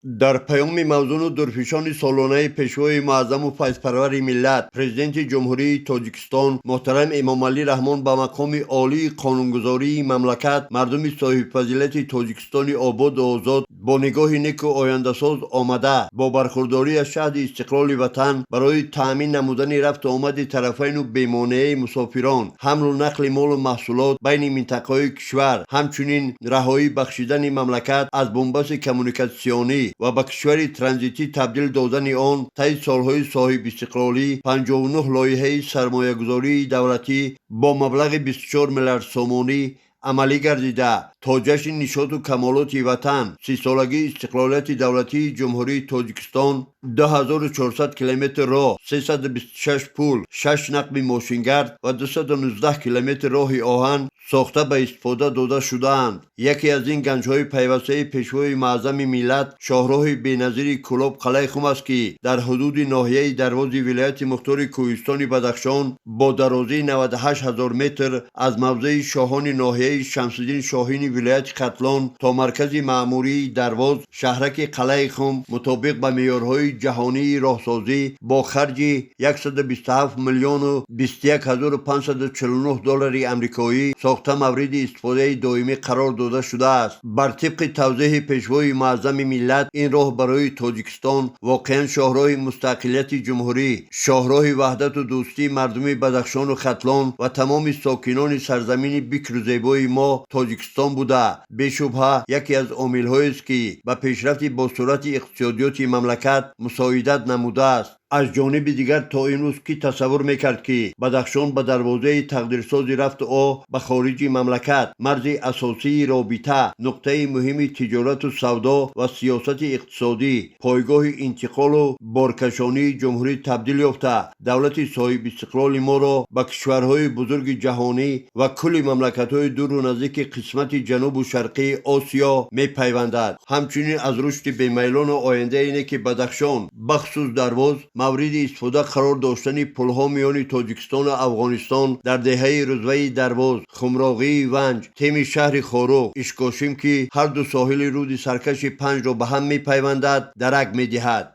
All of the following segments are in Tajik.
Дар паёми мавзуну дурфишони солонаи Пешвои муаззаму файзпарвари миллат, Президенти Ҷумҳурии Тоҷикистон муҳтарам Эмомалӣ Раҳмон ба мақоми олии қонунгузории мамлакат, мардуми соҳибфазилати Тоҷикистони ободу озод бо нигоҳи неку ояндасоз омада, бо бархурдорӣ аз шаҳди истиқлоли ватан барои таъмин намудани рафту омади тарафайну бемонеаи мусофирон, ҳамлу нақли молу маҳсулот байни минтақаҳои кишвар, ҳамчунин раҳоӣ бахшидани мамлакат аз бунбасти коммуникатсионӣ ва ба кишвари транзитӣ табдил додани он, таи солҳои соҳибистиқлолӣ 59 лоиҳаи сармоягузории давлатӣ бо маблағи 24 миллиард сомонӣ амалӣ гардида, то ҷашни нишоту камолоти ватан, 30-солагии истиқлолияти давлатии Ҷумҳурии Тоҷикистон 2400 километр роҳ, 326 пул, 6 нақби мошингард ва 219 километр роҳи оҳан сохта ба истифода дода шудаанд. Яке аз ин ганҷҳои пайвастаи Пешвои муаззами миллат шоҳроҳи беназири Кӯлоб Қалъаи-Хум аст, ки дар ҳудуди ноҳияи Дарвози вилояти мухтори Кӯҳистони Бадахшон бо дарозии 98 ҳазор метр аз мавзеи Шоҳони ноҳияи Шамсиддин Шоҳини вилояти Хатлон то маркази маъмурии Дарвоз, шаҳраки Қалъаи-Хум, мутобиқ ба меъёрҳои ҷаҳонии роҳсозӣ бо харҷи 127 миллиону 21 ҳазору 549 доллари амрикоӣ сохта мавриди истифодаи доимӣ қарор дода шудааст. Бар тибқи тавзеҳи Пешвои муаззами миллат, ин роҳ барои Тоҷикистон воқеан шоҳроҳи мустақилияти ҷумҳурӣ, шоҳроҳи ваҳдату дӯстии мардуми Бадахшону Хатлон ва тамоми сокинони сарзамини бикру зебои мо Тоҷикистон буда, бешубҳа яке аз омилҳоест, ки ба пешрафти босуръати иқтисодиёти мамлакат мусоидат намудааст. Аз ҷониби дигар, то имрӯз кӣ тасаввур мекард, ки Бадахшон ба дарвозаи тақдирсози рафту о ба хориҷи мамлакат, марзи асосии робита, нуқтаи муҳими тиҷорату савдо ва сиёсати иқтисодӣ, пойгоҳи интиқолу боркашонии ҷумҳурӣ табдил ёфта, давлати соҳибистиқлоли моро ба кишварҳои бузурги ҷаҳонӣ ва кулли мамлакатҳои дуру наздики қисмати ҷанубу шарқии Осиё мепайвандад. Ҳамчунин аз рушди бемайлону ояндаи неки Бадахшон, бахусус Дарвоз, мавриди истифода қарор доштани пулҳо миёни Тоҷикистону Афғонистон дар деҳаи Рузваи Дарвоз, Хумроғии Ванҷ, теми шаҳри Хоруғ, Ишкошим, ки ҳарду соҳили рӯди саркаши Панҷро ба ҳам мепайвандад, дарак медиҳад.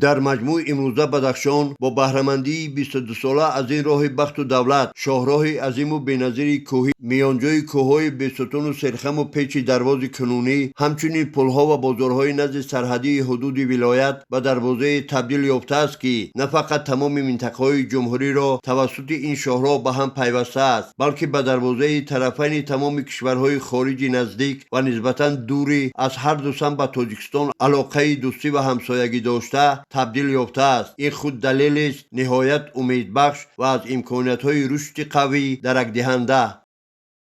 Дар маҷмӯъ, имрӯза Бадахшон бо баҳрамандии 22-сола аз ин роҳи бахту давлат, шоҳроҳи азиму беназири кӯҳӣ миёнҷои кӯҳҳои бесутуну серхаму печи Дарвози кунунӣ, ҳамчунин пулҳо ва бозорҳои назди сарҳадии ҳудуди вилоят ба дарвозае табдил ёфтааст, ки на фақат тамоми минтақаҳои ҷумҳуриро тавассути ин шоҳроҳ ба ҳам пайвастааст, балки ба дарвозаи тарафайни тамоми кишварҳои хориҷи наздик ва нисбатан дури аз ҳарду самт ба Тоҷикистон алоқаи дӯстӣ ва ҳамсоягӣ дошта табдил ёфтааст. Ин худ далелест ниҳоят умедбахш ва аз имкониятҳои рушди қавӣ даракдиҳанда.